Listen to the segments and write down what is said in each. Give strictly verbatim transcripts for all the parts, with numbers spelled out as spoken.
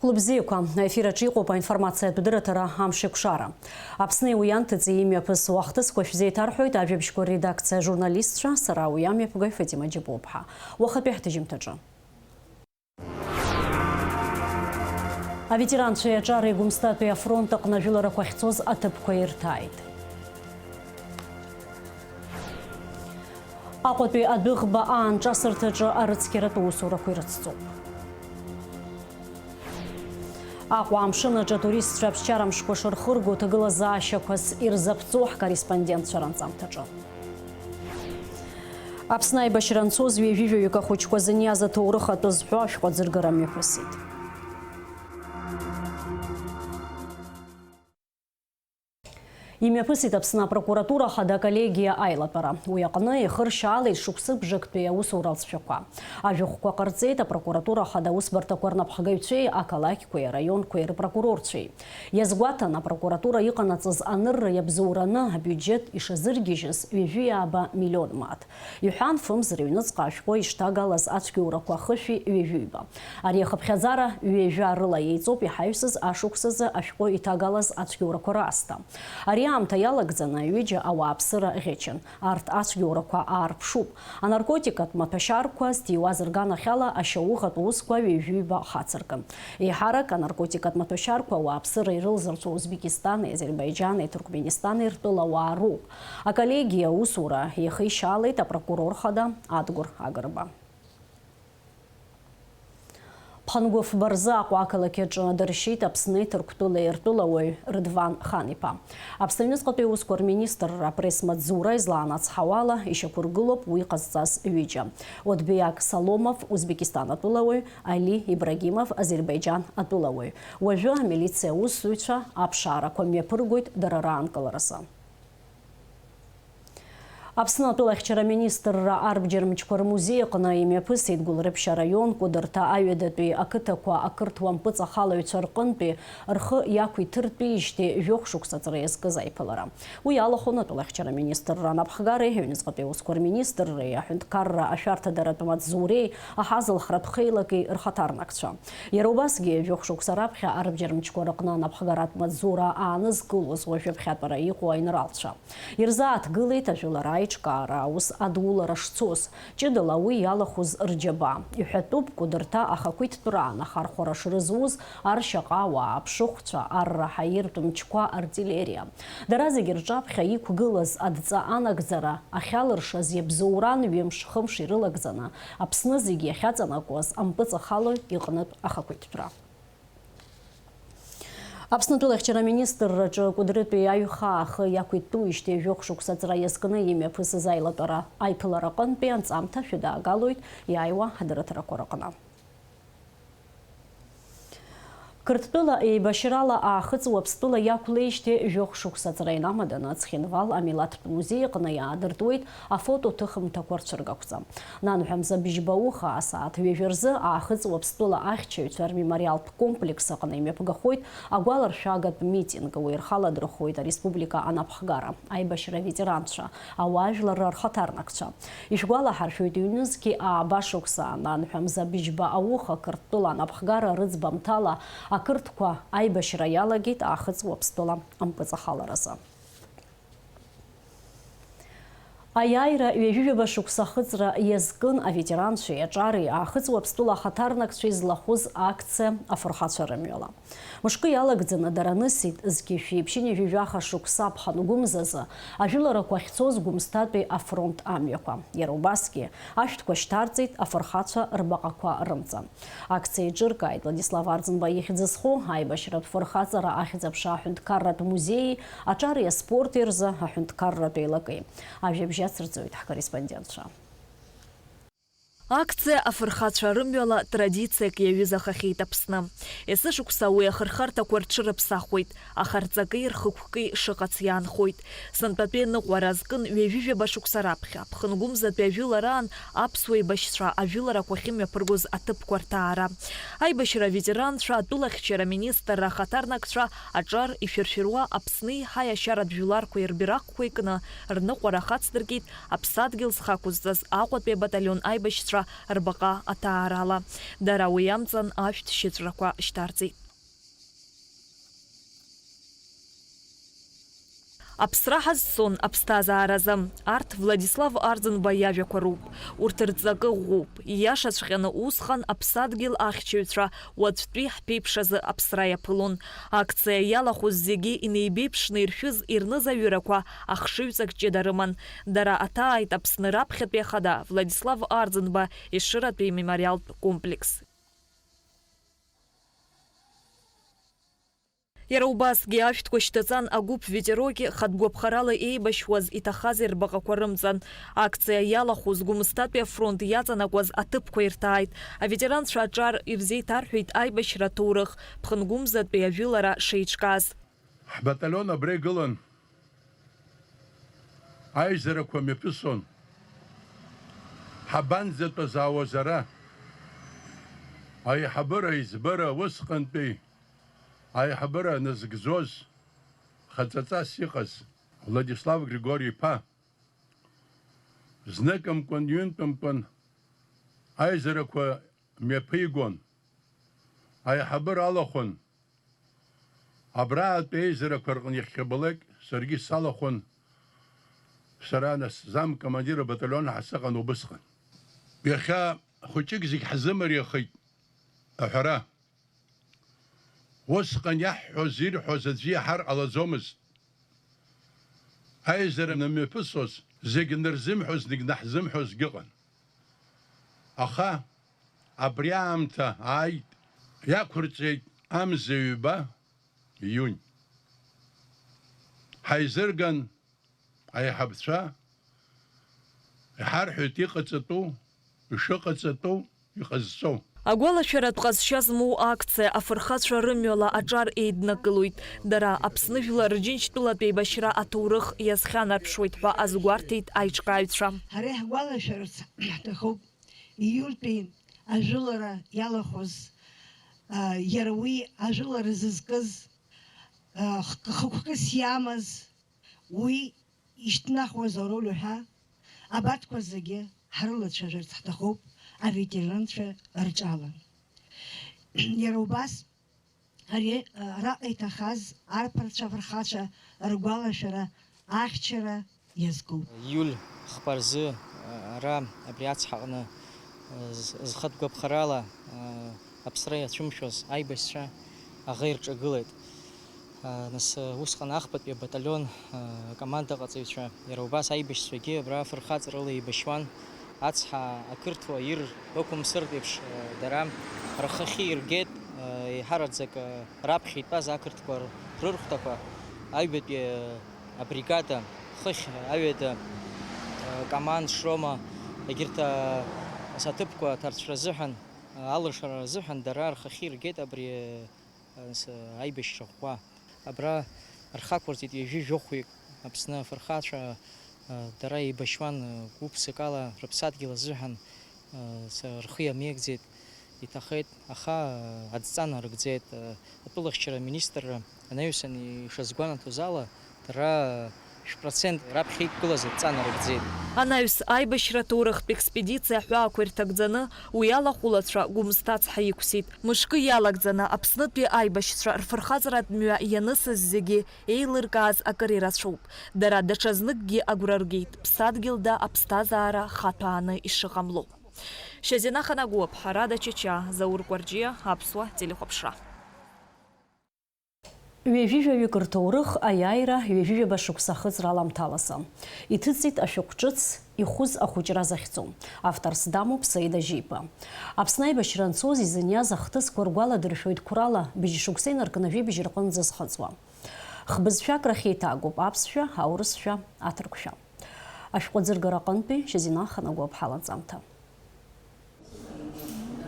Хәлыбзиақәа, аефир аҿы иҟоуп аинформациатә дырраҭара Амшеикәшара. Аԥсни уи анҭыҵи имҩаԥысуа ахҭысқәа шәзеиҭарҳәоит ажәабжьқәа редакциа ажурналистцәа, сара уи амҩаԥгаҩ Фатима Џьапуаԥҳа. Уахатәи ҳҭыжьымҭаҿы. Аветеранцәеи аҿареи Гәымсҭатәи афронт аҟны ажәыларақәа ахьцоз аҭыԥқәа ирҭааит. Аҟәатәи адәыӷба аанҿасырҭаҿы арыцқьаратә усурақәа ирыцҵоуп. Аҟәа амшын аҿы атуристцәа аԥсшьара мшқәа шырхырго ҭагылазаашьақәас ирзаԥҵоу ҳкорреспондентцәа ранҵамҭаҿы. Аԥсны аибашьра анцоз ҩажәижәаҩык ахәыҷқәа зыниаз аҭоурых атәы зҳәо ашәҟәы аӡыргара мҩаԥысит. Имҩаԥысит Аԥсны апрокуратура ахада аколлегиа аилатәара. Уи аҟны ихыршьаалеит шықәсыбжактәи аусура алҵшәақәа. Ажәахәқәа ҟарҵеит апрокуратура ахада аусбарҭақәа рнапхгаҩцәеи ақалақьқәеи араионқәеи рпрокурорцәеи. Иазгәаҭан, апрокуратура иҟанаҵаз анырра иабзоураны абиуџьет ишазыргьежьыз ҩажәи ааба миллион мааҭ. Иҳәан, фымз рыҩныҵҟа ашәҟәы ишҭагалаз ацәгьоурақәа хышәи ҩажәиба. Ари ахыԥхьаӡара ҩажәа рыла еиҵоуп иҳаҩсыз ашықәсазы ашәҟәы иҭагалаз ацәгьоурақәа раасҭа. Ари аамҭа иалагӡаны ҩыџьа ауааԥсыра ӷьычын. Арҭ ацәгьоурақәа аарԥшуп. Анаркотикатә маҭәашьарқәа зҭиуаз рганахьала ашьауӷатә усқәа ҩажәиба хацыркын. Еиҳарак анаркотикатә маҭәашьарқәа ауааԥсыра ирылзырҵәо Узбекистани, Азербаиџьани, Туркменистани ртәылауаа роуп. Аколлегиа аусура иахишьаалеит апрокурор хада Адгәыр Агрба. Ԥхынгәыфба рзы Аҟәа ақалақь аҿы дыршьит Аԥсни Ҭырқәтәылеи ртәылауаҩ Рыдван Хан-иԥа. Аԥсны аҩныҵҟатәи аусқәа рминистрра апресс-маҵзура излаанацҳауала, ишьақәыргылоуп уи ҟазҵаз ҩыџьа. Одбиак Саломов, Узбекистан атәылауаҩ, Али Ибрагимов, Азербаиџьан атәылауаҩ. Уажәы амилициа аусзуҩцәа аԥшаарақәа мҩаԥыргоит дара раанкыларазы. Аԥсны атәылахьчара аминистрра арбџьар мчқәа рмузеи аҟны имҩаԥысит Гәылрыԥшь араион Кәыдырҭа аҩадатәи ақыҭақәа ақырҭуа мпыҵахалаҩцәа рҟынтәи рхы иақәиҭыртәижьҭеи жәохә шықәса ҵра иазкыз аиԥылара. Уи иалахәын атәылахьчара аминистрра анапхгареи аҩныҵҟатәи аусқәа рминистрреи аҳәынҭқарра ашәарҭадаратә маҵзуреи аҳазылхратә хеилаки рхаҭарнакцәа. Иара убасгьы, жәохә шықәса раԥхьа арбџьар мчқәа рыҟны анапхгаратә маҵзура аанызкылоз уажәы аԥхьатәара иҟоу аинралцәа. Ирзааҭгылеит ажәылара аиҿкаара аус адулара шцоз. Ҷыдала уи иалахәыз рџьабаа. Иҳәатәуп, Кәыдырҭа ахақәиҭтәраан ахархәара шрызуз аршьаҟауаа, аԥшыхәцәа, арра ҳаиртә мчқәа, артиллериа. Дара зегьы рҿаԥхьа иқәгылаз адҵа анагӡара ахьалыршаз иабзоуран ҩымш-хымш ирылагӡаны Аԥсны зегьы иахьаҵанакуаз ампыҵахалаҩ иҟнытә ахақәиҭтәра. Аԥсны атәылахьчара аминистрраҿы Кәыдрытәи аҩхаа ахы иақәиҭтәуижьҭеи жәохә шықәса ҵра иазкны имҩаԥысыз аилатәара аиԥылара аҟынтәи анҵамҭа шәыдаагалоит иааиуа ҳдырраҭарақәа рыҟны. Қырҭтәыла еибашьрала Аахыҵ Уаԥстәыла иақәлеижьҭеи жәохә шықәса ҵра инамаданы Цхинвал амилаҭтә музеи аҟны иаадыртуеит афотоҭыхымҭақәа рцәыргақәҵа. Нанҳәа мза быжьба ауха асааҭ ҩажәа рзы Аахыҵ Уаԥстәыла ахьчаҩцәа рмемориалтә комплекс аҟны имҩаԥгахоит агәаларшәагатә митинг, уи рхаладырхәуеит ареспублика анапхгара, аибашьра аветеранцәа, ауаажәларра рхаҭарнакцәа. Ишәгәалаҳаршәоит, ҩнызқьи ааба шықәса, нанҳәа мза быжьба ауха Қырҭтәыла анапхгара рыӡбамҭала ақырҭқәа аибашьра иалагеит Аахыҵ Уаԥстәыла ампыҵахаларазы. Аиааира ҩажәижәаба шықәса ахыҵра иазкын аветеранцәеи аҿареи Аахыҵ Уаԥстәыла ахаҭарнакцәеи злахәыз акциа афырхацәа рымҩала. Мышкы иалагӡаны дара анысит, зқьи жәшәи ԥшьынҩажәи жәаха шықәса ԥхынгәымзазы ажәыларақәа ахьцоз Гәымсҭатәи афронт амҩақәа. Иара убасгьы, ашәҭқәа шьҭарҵеит афырхацәа рбаҟақәа рымҵан. Акциа еиҿыркааит Владислав Арӡынба ихьӡ зху аибашьратә фырхаҵара ахьӡ-аԥша аҳәынҭқарратә музеии аҿареи аспорти рзы аҳәынҭқарратә еилакеи. Ажәабжь ацырҵоит ҳкорреспондентцәа. Акциа афырхацәа рымҩала традициак иаҩызахахьеит Аԥсны. Есышықәса уи ахырхарҭақәа рҽырыԥсахуеит, ахарҵаки рхықәки шыҟац иаанхоит. Сынтәатәи аныҟәара азкын ҩажәижәаба шықәса раԥхьа, ԥхынгәымзатәи ажәылараан аԥсуа еибашьцәа ажәыларақәа ахьымҩаԥыргоз аҭыԥқәа рҭаара. Аибашьра аветеранцәа, атәылахьчара аминистрра ахаҭарнакцәа, аҿар ишәыршәыруа Аԥсны еиҳа иашьаратә жәларқәа ирбираҟқәа икны рныҟәара ахацдыркит Аԥсадгьыл зхы ақәызҵаз Аҟәатәи абаталион аибашьцәа рбаҟа аҭаарала. Дара уи амҵан ашәҭ шьыҵәрақәа шьҭарҵеит. Аԥсра ҳазцон аԥсҭазааразы. Арҭ Владислав Арӡынба иажәақәа роуп. Урҭ рҵакы ӷәӷәоуп. Ииашаҵәҟьаны усҟан аԥсадгьыл ахьчаҩцәа уаҵәтәи ҳԥеиԥшразы аԥсра иаԥылон. Акциа иалахәыз зегьы инеибеиԥшны иршәыз, ирныз аҩырақәа ахшыҩҵак ҷыда рыман. Дара аҭааит Аԥсны раԥхьатәи ахада Владислав Арӡынба Ешыратәи имемориалтә комплекс. Иара убасгьы ашәҭқәа шьҭаҵан агәыԥ ветероки хатәгәаԥхарала еибашьуаз иҭахаз рбаҟақәа рымҵан. Акциа иалахәыз Гәымсҭатәи афронт иаҵанакуаз аҭыԥқәа ирҭааит. Аветеранцәа аҿар ирзеиҭарҳәеит аибашьра аҭоурых, Ԥхынгәымзатәи ажәылара шеиҿкааз. Ҳбаталион абра игылан. Аизарақәа мҩаԥысон. Ҳабанӡатәазаауаз ара? Аиҳабыра, аизбыра, усҟантәи аиҳабыра назыгӡоз, хаҵаҵас иҟаз Владислав Григори-иԥа, зныкымкәан, ҩынтәымкәан аизарақәа мҩаԥигон, аиҳабыра алахәын. Абраатәи аизарақәа рҟны иахьабалак саргьы салахәын, сара нас замкомандир абаталион ҳәа сыҟан убысҟан. Иахьа хәыҷык зегь ҳзымариахеит аҳәара. Усҟан иаҳҳәоз, ирҳәоз аӡәы иаҳар ҟалаӡомызт. Аизара намҩаԥысуаз, зегь нырзымҳәоз, зегь наҳзымҳәозгьы ыҟан. Аха абри аамҭа ааит, иақәырҵеит амза ҩба, июнь. Ҳаизырган аиҳабцәа, иҳарҳәеит иҟаҵатәу, ишыҟаҵатәу, иҟазҵо. Агәалашәаратә ҟазшьа змоу акциа афырхацәа рымҩала аҿар еиднакылоит. Дара Аԥсны жәлар Рџьынџьтәылатә еибашьра аҭоурых иазхьанарԥшуеит ҳәа азгәарҭеит аиҿкааҩцәа. Ҳара иаҳгәалашәарц ҳҭахуп, ииультәи ажәылара иалахәыз, а, иара уи ажәылара зызкыз, а, хк-, хықәкыс иамаз, уи ишьҭнахуаз ароль уҳәа, абарҭқәа зегьы ҳрылацәажәарц ҳҭахуп аветеранцәа рҿала. Иара убас ари, а, араҟа иҭахаз арԥарцәа, афырхацәа ргәалашәара, ахьчара иазкуп. Иуль хԥа рзы, а, ара, абри ацҳаҟны, а, з-, зхатә гәаԥхарала, а, аԥсра иацәымшәоз аибашьцәа аӷа ирҿагылеит. А, нас, а, усҟан ахԥатәи абаталион, а, акомандаҟаҵаҩцәа, иара убас аибашьцәагьы абра фырхаҵарала еибашьуан. Ацҳа ақырҭуа ир бақәымсыртә еиԥш, а, дара рхахьы иргеит, а, еиҳараӡак, а, раԥхьа итәаз ақырҭқәа рырхәҭақәа, аҩбатәи, а, абригада, хыхь аҩада, а, Каман, Шрома, егьырҭ, а, асаҭыԥқәа аҭарцәра азыҳәан, а, алыршара азыҳәан дара рхахьы иргеит абри, а, с-, аибашьра ӷәӷәа. Абра рхы ақәырҵеит ҩажәи жәохәҩык Аԥсны афырхацәа, а, дара еибашьуан, а, гәыԥсыкала рыԥсадгьыл азыҳәан, а, с-, рхы иамеигӡеит. Иҭахеит, аха, а, адҵа нарыгӡеит. А, атәылахьчара аминистрра анаҩсан ишазгәанаҭоз ала, дара шә-процент раԥхьа иқәгылаз адҵа нарыгӡеит. Анаҩс аибашьра ҭоурыхтә експедициа аҳәаақәа ирҭагӡаны, уи алахәылацәа Гәымсҭа ацҳа иқәсит. Мышкы иалагӡаны Аԥснытәи аибашьцәа рфырхаҵаратә мҩа ианысыз зегьы еилыркааз акыр ирацәоуп. Дара даҽазныкгьы агәра ргеит, ԥсадгьылда аԥсҭазаара хаҭәааны ишыҟамло. Шьазина Ханагәыуап, Ҳарада Чача, Заур Кәарҷиа, Аԥсуа телехәаԥшра. Ҩажәи жәаҩык рҭоурых аиааира ҩажәи жәаба шықәса ахыҵра аламҭалазы. Иҭыҵит ашәҟәҿыц Ихәыз ахәыҷра захьӡу. Авторс дамоуп Саида Жьиба. Аԥсны аибашьра анцоз изыниаз ахҭысқәа ргәаладыршәоит қәрала быжь шықәса инаркны жәибжь рҟынӡа зхыҵуа. Хбызшәак рахь еиҭагоуп аԥсшәа, аурысшәа, аҭырқәшәа. Ашәҟәы аӡыргара аҟынтәи Шьазина Ханагәыуап ҳалаҵамҭа.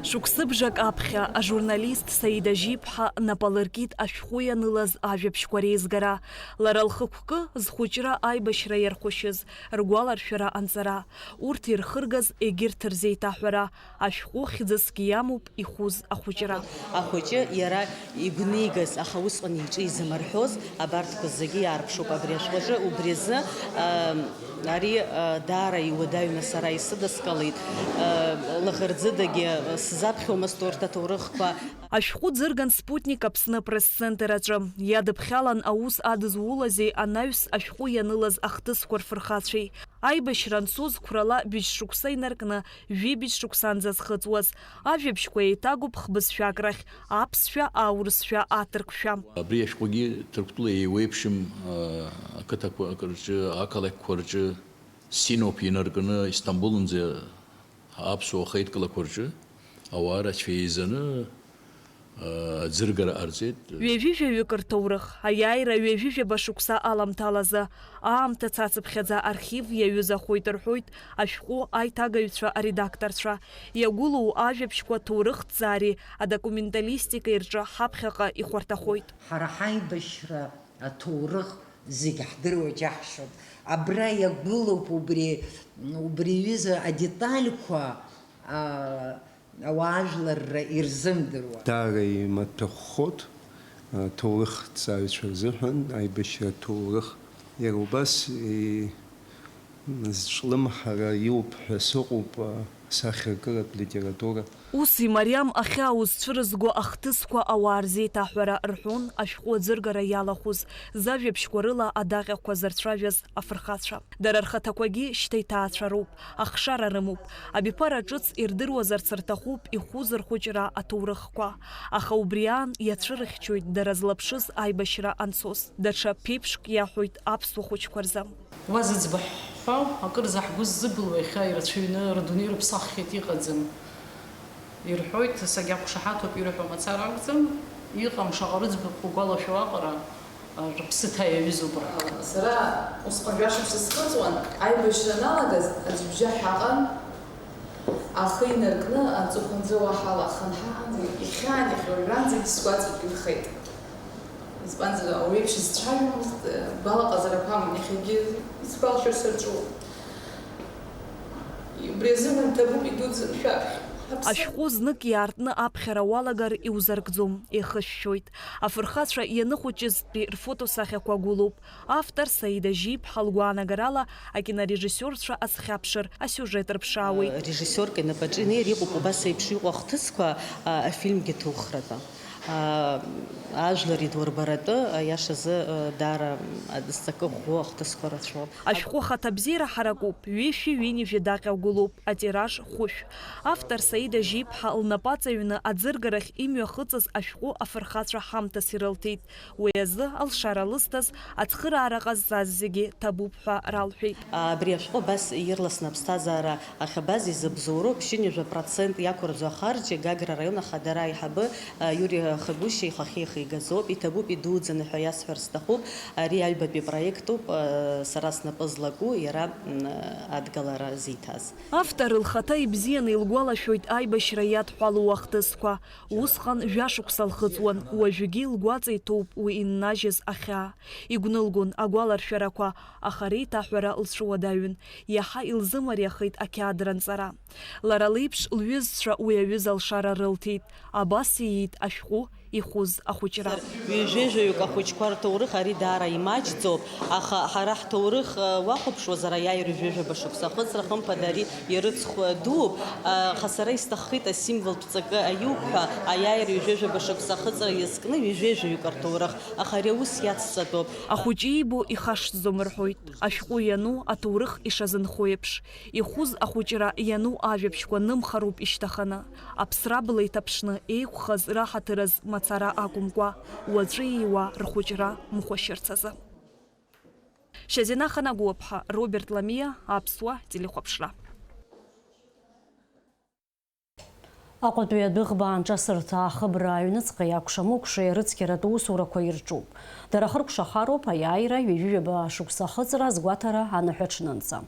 Шықәсыбжак аԥхьа ажурналист Саида Жьиԥҳа нап алыркит ашәҟәы ианылаз ажәабжьқәа реизгара. Лара лхықәкы зхәыҷра аибашьра иархәашьыз ргәаларшәара анҵара, урҭ ирхыргаз егьырҭ рзеиҭаҳәара, ашәҟәы хьӡысгьы иамоуп Ихәыз ахәыҷра. Ахәыҷы иара игәнигаз, аха усҟан иҿы изамырҳәоз абарҭқәа зегьы иаарԥшуп абри ашәҟәаҿы. Убри азы, ам, Ари, э, даара иуадаҩны сара исыдыскылеит, э, лаӷырӡыдагьы, э, сзаԥхьомызт урҭ аҭоурыхқәа. Ашәҟәы ӡырган Спутник Аԥсны апресс-центр аҿы. Иадыԥхьалан аус адызулази анаҩс ашәҟәы ианылаз ахҭысқәа рфырхацәеи. Аибашьра анцоз қәрала быжь шықәса инаркны, жәибжь шықәсанӡа зхыҵуаз. Ажәабжьқәа еиҭагоуп хбызшәак рахь, аԥсшәа, аурысшәа, аҭырқәшәа. Абри ашәҟәгьы Ҭырқәтәыла еиуеиԥшым, а, ақыҭақәа рҿы, ақалақьқәа рҿы, Синоп инаркны Истамбулынӡа аԥсуа ахеидкылақәа рҿы ауаа рацәа еизаны, а, аӡыргара ҟарҵеит. Ҩажәижәаҩык рҭоурых, аиааира ҩажәижәаба шықәса аламҭалазы, аамҭа цацыԥхьаӡа архив иаҩызахоит рҳәоит ашәҟәы аиҭагаҩцәа, аредакторцәа. Иагәылоу ажәабжьқәа ҭоурыхҭҵаареи адокументалистикеи рҿы ҳаԥхьаҟа ихәарҭахоит. Ҳара ҳаибашьра аҭоурых зегь ҳдыруа џьаҳшьоит. Абра иагәылоуп убри, убри аҩыза адетальқәа, а, ауаажәларра ирзымдыруа. Даара имаҭәахәхоит, а, ҭоурыхҭҵааҩцәа рзыҳәан аибашьра аҭоурых. Иара убас и-, зҿлымҳара иоуп ҳәа сыҟоуп, а, асахьаркыратә литература. Ус имариам ахьаа узцәырызго ахҭысқәа ауаа рзеиҭаҳәара рҳәон ашәҟәы аӡыргара иалахәыз, зажәабжьқәа рыла адаҟьақәа зырцәажәаз афырхацәа. Дара рхаҭақәагьы шьҭа иҭаацәароуп, ахшара рымоуп, абиԥара ҿыц ирдыруазарц рҭахуп ихәы зырхәыҷра аҭоурыхқәа. Аха убри аан иацәырыхьчоит дара злаԥшыз аибашьра анцоз. Даҽа ԥеиԥшк иаҳәоит аԥсуа хәыҷқәа рзы. Уа зыӡбахә ҳҳәо, акырӡа ҳгәы ззыбылуа иахьа ирацәаҩны рдунеи рыԥсаххьеит, иҟаӡам. Ирҳәоит, сагьақәшаҳаҭуп ирҳәо мацара акәӡам, иҟам шаҟа рыӡбахә угәалашәо аҟара, а, рыԥсы ҭа иаҩызоуп ара. Сара усҟан жәашықәса схыҵуан, аибашьра аналагаз аӡә ибжьаҳәа аҟан, ахы инаркны аҵыхәанӡа уаҳа ала ахы анҳаҳанӡа, ихьаан иахьа уажәраанӡагьы сгәаҵаҿ инхеит. Избанзар, ауаҩы иеиԥш изцәажәомызт, гәалаҟазарақәа аман, иахьагьы исгәалашәар сырҵәуоуп. Убри азыҳәан ҭабуп идуӡӡаны шәаԥхьа. Ҳаԥс- Ашәҟәы знык иаартны аԥхьара уалагар иузаркӡом, еихышәшәоит. Афырхацәа ианыхәыҷызтәи рфотосахьақәа гәылоуп. Автор Саида Жьиԥҳа лгәаанагарала акинорежиссиорцәа азхьаԥшыр, асиужет рыԥшаауеит. Режиссиорк инапаҿы инеир иҟоуп убас еиԥш иҟоу ахҭысқәа, а, афильмгьы ҭухратәы. Аа, ажәлар идурбаратәы, аиашазы, даара, а, зҵакы ӷәӷәоу ахҭысқәа рацәоуп. Ашәҟәы ахаҭабзиара ҳаракуп, ҩышәи ҩынҩажәи даҟьа гәылоуп, атираж хәышә. Автор Саида Жьиԥҳа лнапы аҵаҩны аӡыргарахь имҩахыҵыз ашәҟәы афырхацәа ҳамҭас ирылҭеит. Уи азы алшара лызҭаз, ацхыраара ҟазҵаз зегьы ҭабуп ҳәа ралҳәеит. Абри ашәҟәы абас ирласны аԥсҭазаара ахьабаз изыбзоуроу ԥшьынҩажәа процент иақәырӡуа ахарџь Гагра араион ахадара аиҳабы, а, Иури Хагәышьа ихахьы ихигазоуп, иҭабуп, идуӡӡаны ҳәа иасҳәар сҭахуп, ари аҩбатәи проектуп, а, сара снапы злаку иара, м, адгалара зиҭаз. Автор лхаҭа ибзианы илгәалашәоит аибашьра иадҳәалоу ахҭысқәа. Усҟан жәашықәса лхыҵуан, уажәгьы лгәаҵа иҭоуп уи иннажьыз ахьаа. Игәнылгон агәаларшәарақәа, аха реиҭаҳәара лцәыуадаҩын, иаҳа илзымариахеит ақьаад ранҵара. Лара леиԥш лҩызцәа уи аҩыза алшара рылҭеит, абас ииит ашәҟәы ихәыз ахәыҷра. Ҩажәеижәаҩык ахәыҷқәа рҭоурых ари даара имаҷӡоуп, аха ҳара ҳҭоурых, э, уахәаԥшуазар, аиааира ҩажәеижәаба шықәса ахыҵра, хымԥада, ари ирыцхә, э, дууп, э, аха сара исҭаххеит асимволтә ҵакы аиуп ҳәа, аиааира ҩажәеижәаба шықәса ахыҵра иазкны ҩажәеижәаҩык рҭоурых. Аха ари аус иацҵатәуп. Ахәыҷы иибо ихашҭӡом рҳәоит. Ашәҟәы иану аҭоурых ишазынхо еиԥш, ихәыз ахәыҷра иану ажәабжьқәа нымхароуп ишьҭаханы. Аԥсра бла иҭаԥшны еиқәхаз раҳаҭыраз мацара акәымкәа, уаҵәы ииуа рхәыҷра мхәашьырц азы. Шьазина Ханагәыаԥҳа, Роберт Ламиа, Аԥсуа телехәаԥшра. Аҟәатәи адәыӷба аанҿасырҭа ахыбра аҩныҵҟа иакәша-мыкәша ирыцқьаратә усурақәа ирҿуп. Дара хыркәшахароуп аиааира ҩажәижәаба шықәса ахыҵра азгәаҭара аныҳәаҽнынӡа.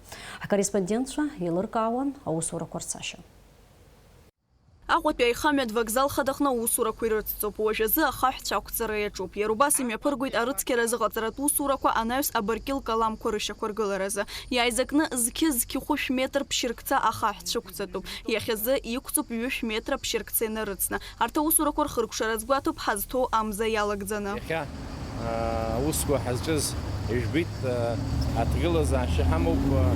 Ҳкорреспондентцәа еилыркаауан аусурақәа рцашьа. Аҟәатәи аихамҩатә вокзал хадаҟны аусурақәа ирыцҵоуп. Уажәазы ахаҳәцәа ақәҵара иаҿуп. Иара убас имҩаԥыргоит арыцқьара азыҟаҵаратә усурақәа анаҩс абаркьыл каламқәа рышьақәыргыларазы. Иааизакны зқьы-зқьы хәышә метр ԥшьыркца ахаҳә цәықәҵатәуп. Иахьазы иқәҵоуп ҩышә метра ԥшьыркца инарыцны. Арҭ аусурақәа рхыркәшара азгәаҭоуп ҳазҭоу амза иалагӡаны. Иахьа, аа, аусқәа ҳазҿыз Ижәбеит, э, аҭгылазаашьа ҳамоуп, э,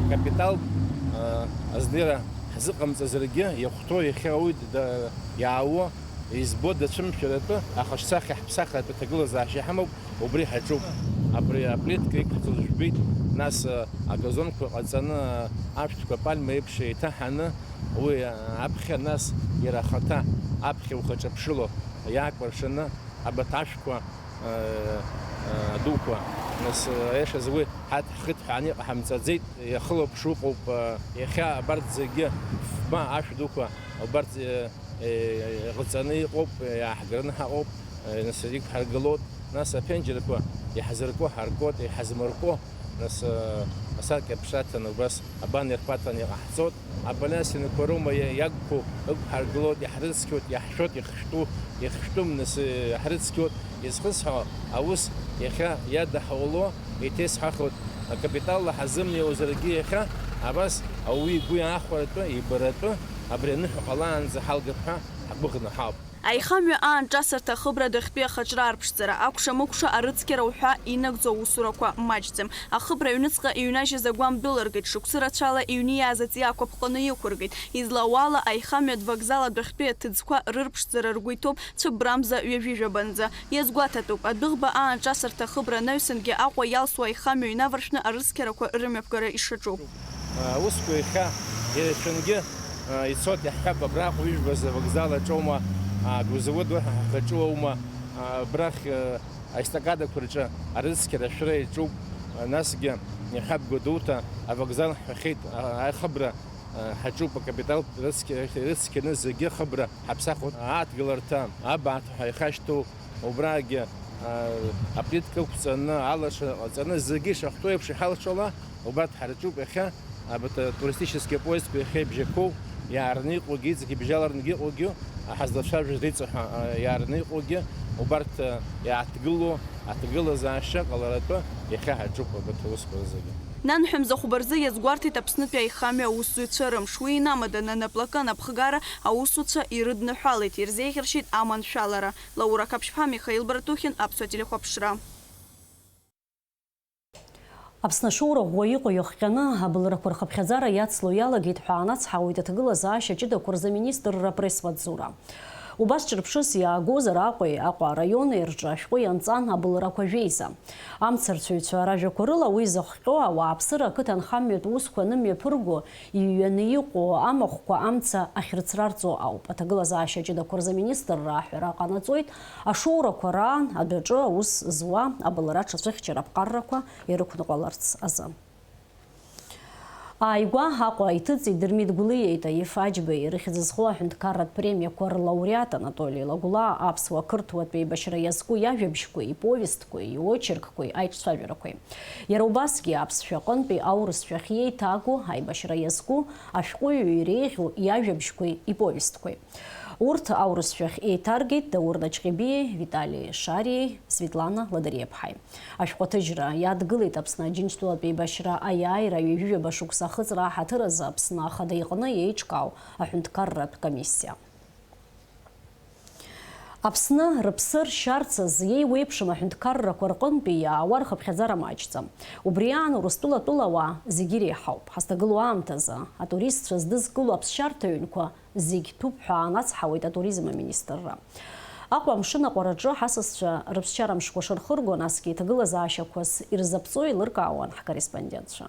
э, капитал, э, азнеира ҳзыҟамҵазаргьы, иахәҭоу иахьа ауаҩы д-, иаауа, избо дацәымшәаратәы, ахаҿсахьа ҳаԥсахратәы аҭагылазаашьа ҳамоуп, убри ҳаҿуп. Абри аплитка иқәҳҵоз жәбеит, нас, э, агазонқәа ҟаҵаны, э, ашәҭқәа апальма еиԥш еиҭаҳаны, уи, э, аԥхьа, нас иара ахаҭа аԥхьа ухаҿаԥшыло иаакәыршаны, абарҭ ашәқәа, э, э, адуқәа, нас, э, аиашаз уи ҳаҭ-, ҳхыҭҳәааны иҟаҳамҵаӡеит, иахылаԥшу ыҟоуп, э, иахьа абарҭ зегьы фба ашә дуқәа, убарҭ, э, э, ҟаҵаны иҟоуп, иааҳгараны ҳаҟоуп, э, нас иқәҳаргылоит, нас аԥенџьырқәа иаҳзырку ҳаркуеит, иҳазмырку, нас, э, асаркьа ԥшаҭаны убас абан ирԥаҭаны иҟаҳҵоит. Абалиас инықәа роума иа-, иагқәоу ықәҳаргылоит, иаҳрыцқьоит, иаҳшәоит, ихшәтәу, ихшәтәым, нас, э, иаҳрыцқьоит. Изхысҳәо аус иахьа иадаҳауло, еиҭеисҳәахуеит, акапиталла ҳазымнеиуазаргьы иахьа, абас ауаҩы игәы иаахәаратәы, ибаратәы, абри аныҳәа ҟалаанӡа ҳалгап ҳәа ҳгәыӷны ҳауп. Аихамҩа аанҿасырҭа ахыбра адәахьтәи ахаҿра арԥшӡара, акәша-мыкәша арыцқьара уҳәа инагӡоу аусурақәа маҷӡам. Ахыбра аҩныҵҟа иҩнажьыз агәам дәылыргеит, шықәсы рацәала иҩниааз аҵиаақәа ԥҟаны иқәыргеит. Излауала, аихамҩатә вокзал адәахьтәи аҭыӡқәа рырԥшӡара ргәы иҭоуп цәыббрамза ҩажәижәабанӡа. Иазгәаҭатәуп, адәыӷба аанҿасырҭа ахыбра анаҩсангьы Аҟәа иалсуа аихамҩа инаваршәны арыцқьарақәа рымҩаԥгара ишаҿу. Аусқәа иахьа ирацәангьы, а, ицоит, иаҳҳәап, абраҟ ҩыжәбазы авокзал аҿоума, а, агрузовод уаҳа ҳаҿуоума, а, абрахь, а, аестакадақәа рҿы арыцқьара ашәра иаҿуп, а, насгьы, иаҳҳәап, Гәдоуҭа авокзал ҳҳәахьеит, а, ахыбра, а, ҳаҿуп, акапитал рыцқьа-, рыцқьаны зегьы ахыбра ҳаԥсахуеит, аадгыларҭа, абааҭ ҳәа ихашьҭоу, убраагьы, а, аплитка ықәҵаны, алаша ҟаҵаны, зегьы ишахәҭоу еиԥш иҳалшала, убарҭ ҳарҿуп иахьа. Абарҭ атуристический поездқәа иахьа ибжьақәоу, иаарны иҟоугьы, иҵегь ибжьаларнгьы иҟоугьы, ҳазлацәажәоз реиҵаҳәа, а, иаарны иҟоугьы, убарҭ, а, иааҭгылоу аҭагылазаашьа ҟаларатәы иахьа ҳаҿуп абарҭ аусқәа зегьы. Нанҳәа мза хәба рзы иазгәарҭеит Аԥснытәи аихамҩа аусзуҩцәа рымш. Уи инамаданы анаплакы анапхгара аусуцәа ирыдныҳәалеит, ирзеиӷьаршьеит аманшәалара. Лаура Қаԥшьԥҳа, Михаил Братухин, Аԥсуа телехәаԥшра. Аԥсны ашоура ӷәӷәа иҟоу иахҟьаны, абылрақәа рхыԥхьаӡара иацло иалагеит ҳәа анацҳауеит аҭагылазаашьа ҷыдақәа рзы аминистрра апресс-маҵзура. Убас ҿырԥшыс иаагозар, Аҟәеи Аҟәа араиони рҿы ашәҟәы ианҵан абылрақәа жәеиза. Амцарцәаҩцәа ражәақәа рыла, уи зыхҟьо ауааԥсыра ақыҭанхамҩатә усқәа анымҩаԥырго, иҩаны иҟоу амахәқәа амца ахьрыцрарҵо ауп. Аҭагылазаашьа ҷыдақәа рзы аминистрра аҳәара ҟанаҵоит, ашоурақәа раан адәаҿы аус зуа абылра аҽацәыхьчара аԥҟаррақәа ирықәныҟәаларц азы. Ааигәа Аҟәа иҭыҵит Дырмит Гәлиеи Таиф Аџьбеи рыхьӡ зху аҳәынҭқарратә премиақәа рлауреат Анатоли Лагәлаа аԥсуа-қырҭуатә еибашьра иазку иажәабжьқәеи, иповестқәеи, иочеркқәеи, аиҿцәажәарақәеи. Иара убасгьы аԥсшәа аҟынтәи аурысшәахь иеиҭагоу аибашьра иазку ашәҟәыҩҩы иреиӷьу иажәабжьқәеи, иповестқәеи. Урҭ аурысшәахь еиҭаргеит Даур Наҷҟьебиеи, Витали Шариеи, Светлана Ладариаԥҳаи. Ашәҟәаҭыжьра иадгылеит Аԥсны Аџьынџьтәылатә еибашьра аиааира ҩажәижәаба шықәса ахыҵра аҳаҭыр азы Аԥсны Ахада иҟны еиҿкаау аҳәынҭқарратә комиссиа. Аԥсны рыԥсы ршьарц азы еиуеиԥшым аҳәынҭқаррақәа рҟынтәи иаауа рхыԥхьаӡара маҷӡам. Убри аан Урыстәыла атәылауаа зегьы иреиҳауп. Ҳазҭагылоу аамҭазы атуристцәа здызкыло аԥсшьарҭа ҩнқәа зегь ҭәуп ҳәа анацҳауеит атуризм аминистрра. Аҟәа амшын аҟәараҿы ҳасасцәа рыԥсшьара мшқәа шырхырго, насгьы иҭагылазаашьақәас ирзаԥҵо еилыркаауан ҳкорреспондентцәа.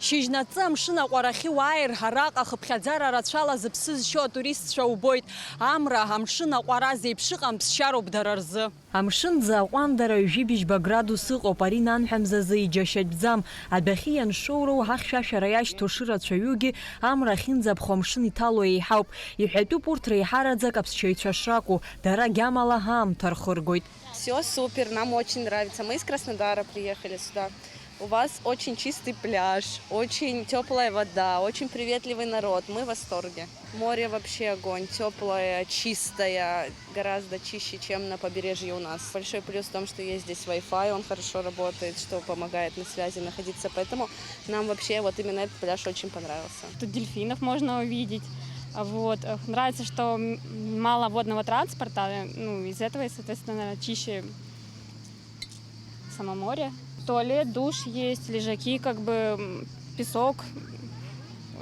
Шьыжьнаҵы амшын аҟәарахьы уааир, араҟа хыԥхьаӡара рацәала зыԥсы зшьо атуристцәа убоит. Амра, амшын аҟәара зеиԥшыҟам ԥсшьароуп дара рзы. Амшын ӡы аҟәандара ҩажәи бжьба градус ыҟоуп, ари нанҳәа мзазы иџьашьатәӡам. Адәахьы ианшоуроу ахьшәашәара иашьҭоу шырацәаҩугьы, амра ахьынӡаԥхо амшын иҭало еиҳауп. Иҳәатәуп урҭ реиҳараӡак аԥсшьаҩцәа шракәу, дара гьамала ҳаамҭа рхыргоит. Всё супер, нам очень нравится. Мы из Краснодара приехали сюда. У вас очень чистый пляж, очень тёплая вода, очень приветливый народ. Мы в восторге. Море вообще огонь, тёплое, чистое, гораздо чище, чем на побережье у нас. Большой плюс в том, что есть здесь Wi-Fi, он хорошо работает, что помогает на связи находиться. Поэтому нам вообще вот именно этот пляж очень понравился. Тут дельфинов можно увидеть. Вот. Э, нравится, что м-, мало водного транспорта, э, ну, из этого, соответственно, чище Само море. Туалет, душ есть, лежаки, как бы, м, песок.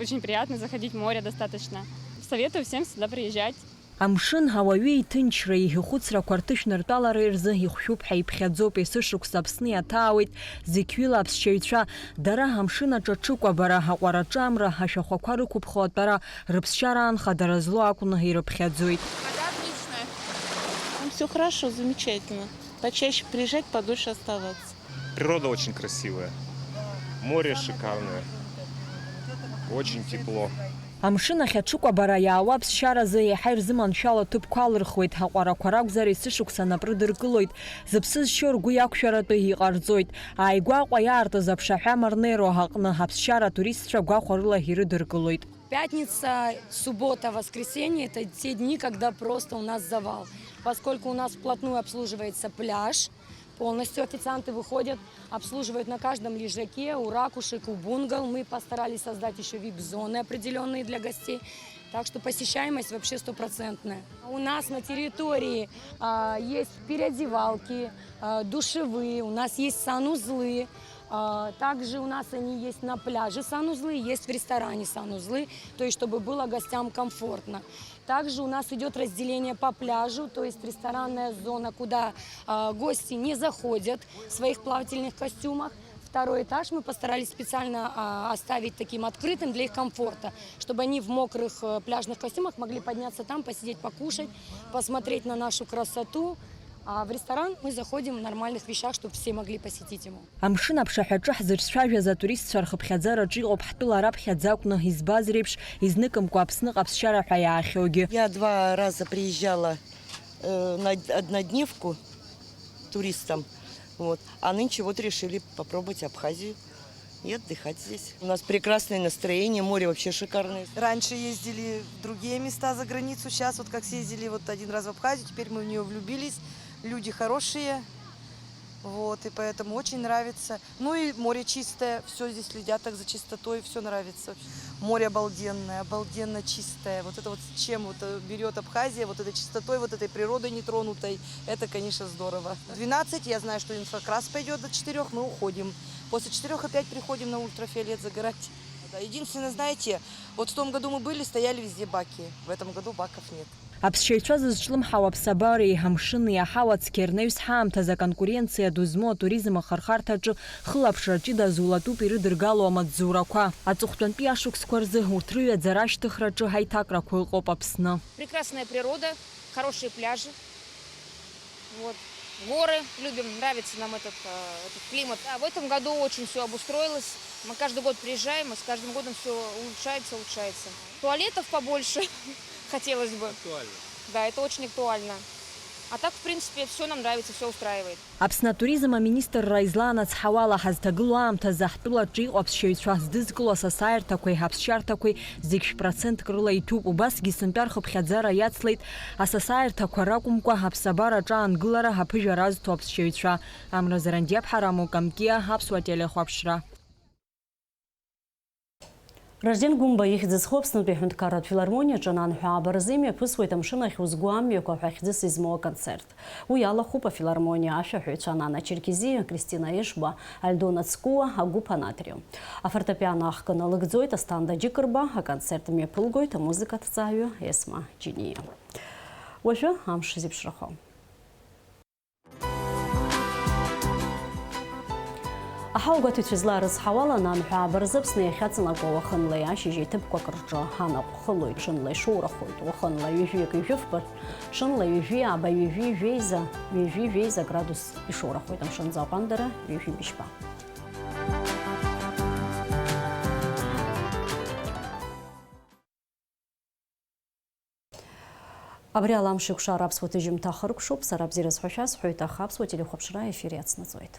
Очень приятно заходить в море достаточно. Советую всем сюда приезжать. Амшын, ауаҩы иҭынчреи ихәыцрақәа рҭышәныртәалареи рзы ихәшәуп ҳәа иԥхьаӡоуп, есышықәса Аԥсны иаҭаауеит зықьҩыла аԥсшьаҩцәа. Дара амшын аҿы аҽыкәабара, аҟәараҿы амра, ашәахәақәа рықәыԥхо атәара, рыԥсшьара аан хадара злоу акәны ирыԥхьаӡоит. Вода отличная. Там всё хорошо, замечательно. Почаще приезжать, подольше оставаться. Природа очень красивая. Море шикарное. Очень тепло. Амшын ахь аҽыкәабара иаауа аԥсшьаразы еиҳа ирзыманшәало ҭыԥқәа алырхуеит, аҟәарақәа ракәзар, есышықәса нап рыдыркылоит, зыԥсы зшьо ргәы иақәшәаратәы иҟарҵоит. Ааигәа Аҟәа иаартыз аԥшаҳәа марнеироу аҟны аԥсшьаратә туристцәа гәахәарыла ирыдыркылоит. Пятница, суббота, воскресенье — это те дни, когда просто у нас завал, поскольку у нас вплотную обслуживается пляж, полностью официанты выходят, обслуживают на каждом лежаке, у ракушек, у бунгал. Мы постарались создать ещё вип-зоны определённые для гостей, так что посещаемость вообще стопроцентная. У нас на территории, а, есть переодевалки, а, душевые, у нас есть санузлы, а, также у нас они есть на пляже санузлы, есть в ресторане санузлы, то есть чтобы было гостям комфортно. Также у нас идёт разделение по пляжу, то есть ресторанная зона, куда, а, гости не заходят в своих плавательных костюмах. Второй этаж мы постарались специально, а, оставить таким открытым для их комфорта, чтобы они в мокрых, э, пляжных костюмах могли подняться там, посидеть, покушать, посмотреть на нашу красоту. А в ресторан мы заходим в нормальных вещах, чтобы все могли посетить его. Амшын аԥшаҳәаҿы ҳзыҿцәажәаз атуристцәа рхыԥхьаӡараҿы иҟоуп ҳтәыла раԥхьаӡа акәны избаз реиԥш, изныкымкәа Аԥсныҟа аԥсшьара ҳәа иаахьоугьы. Я два раза приезжала, э, на д-, однодневку туристам, вот. А нынче вот решили попробовать Абхазию и отдыхать здесь. У нас прекрасное настроение, море вообще шикарное. Раньше ездили в другие места за границу, щас вот как съездили вот один раз в Абхазию, теперь мы в неё влюбились, люди хорошие, вот, и поэтому очень нравится. Ну и море чистое, всё здесь следят так за чистотой, всё нравится вообще. Море обалденное, обалденно чистое. Вот это вот с чем вот, э, берёт Абхазия, вот этой чистотой, вот этой природой нетронутой, это, конечно, здорово. В двенадцать я знаю, что инфракрас пойдёт до четырёх, мы уходим. После четырёх опять приходим на ультрафиолет загорать. Да, единственное, знаете, вот в том году мы были, стояли везде баки. В этом году баков нет. Аԥсшьаҩцәа зызҿлымҳау аԥсабареи амшыни аҳауа цқьа ирнаҩс ҳаамҭазы аконкуренциа ду змоу атуризм ахырхарҭаҿы хылаԥшра ҷыда зулатәуп ирыдыргало амаҵзурақәа. Аҵыхәтәантәи ашықәсқәа рзы урҭ рыҩаӡара ашьҭыхраҿы ҳаиҭакрақәа ыҟоуп Аԥсны. Прекрасная природа, хорошие пляжи. Вот. Горы любим, нравится нам этот, э, этот климат. А в этом году очень всё обустроилось. Мы каждый год приезжаем, и с каждым годом всё улучшается, улучшается. Туалетов побольше хотелось бы. Актуально. Да, это очень актуально. А так, в принципе, всё нам нравится, всё устраивает. Аԥсны атуризм аминистрра излаанацҳауала, ҳазҭагылоу аамҭазы ҳтәылаҿы иҟоу аԥсшьаҩцәа здызкыло асасааирҭақәеи аԥсшьарҭақәеи зегь шә-процентк рыла иҭәуп. Убасгьы сынтәа рхыԥхьаӡара иацлеит асасааирҭақәа ракәымкәа, аԥсабара аҿаангылара аԥыжәара азҭо аԥсшьаҩцәа. Амра Зарандиаԥҳа, Рамо Камкиа, Аԥсуа телехәаԥшра. Ражден Гәымба ихьӡ зху Аԥснытәи аҳәынҭқарратә филармониаҿы ананҳәа аабаразы имҩаԥысуеит Амшын ахь узго амҩақәа ҳәа хьӡыс измоу аконцерт. Уи алахәуп афилармониа ашәаҳәаҩцәа Нана Черкезиа, Кристина Ешба, Альдона Цкуа, агәыԥ Анатрио. Афортепиано ахкы налыгӡоит Асҭанда Џьыкырба, аконцерт мҩаԥылгоит амузыкаҭҵааҩы Есма Џьиниа. Уажәы амш зеиԥшрахо. Аҳауагәаҭаҩцәа излаарыцҳауала, ананҳәа аабаразы Аԥсны иахьаҵанакуа уахынлеи ашьыжьи ҭыԥқәак рҿы анаҟә хылоит, ҽынла ишоурахоит, уахынла ҩажәиҩык ҩажәи фба, ҽынла ҩажәи ааба, ҩажәи жәеиза, ҩажәи жәеиза градус ишоурахоит, амшын аӡы аҟәандара ҩажәи быжьба. Абри ала амш еиқәшара аԥсуа ҭыжьымҭа ахыркәшоуп. Сара бзиара сҳәашьа сҳәоит, аха аԥсуа телехәаԥшра аефир иацнаҵоит.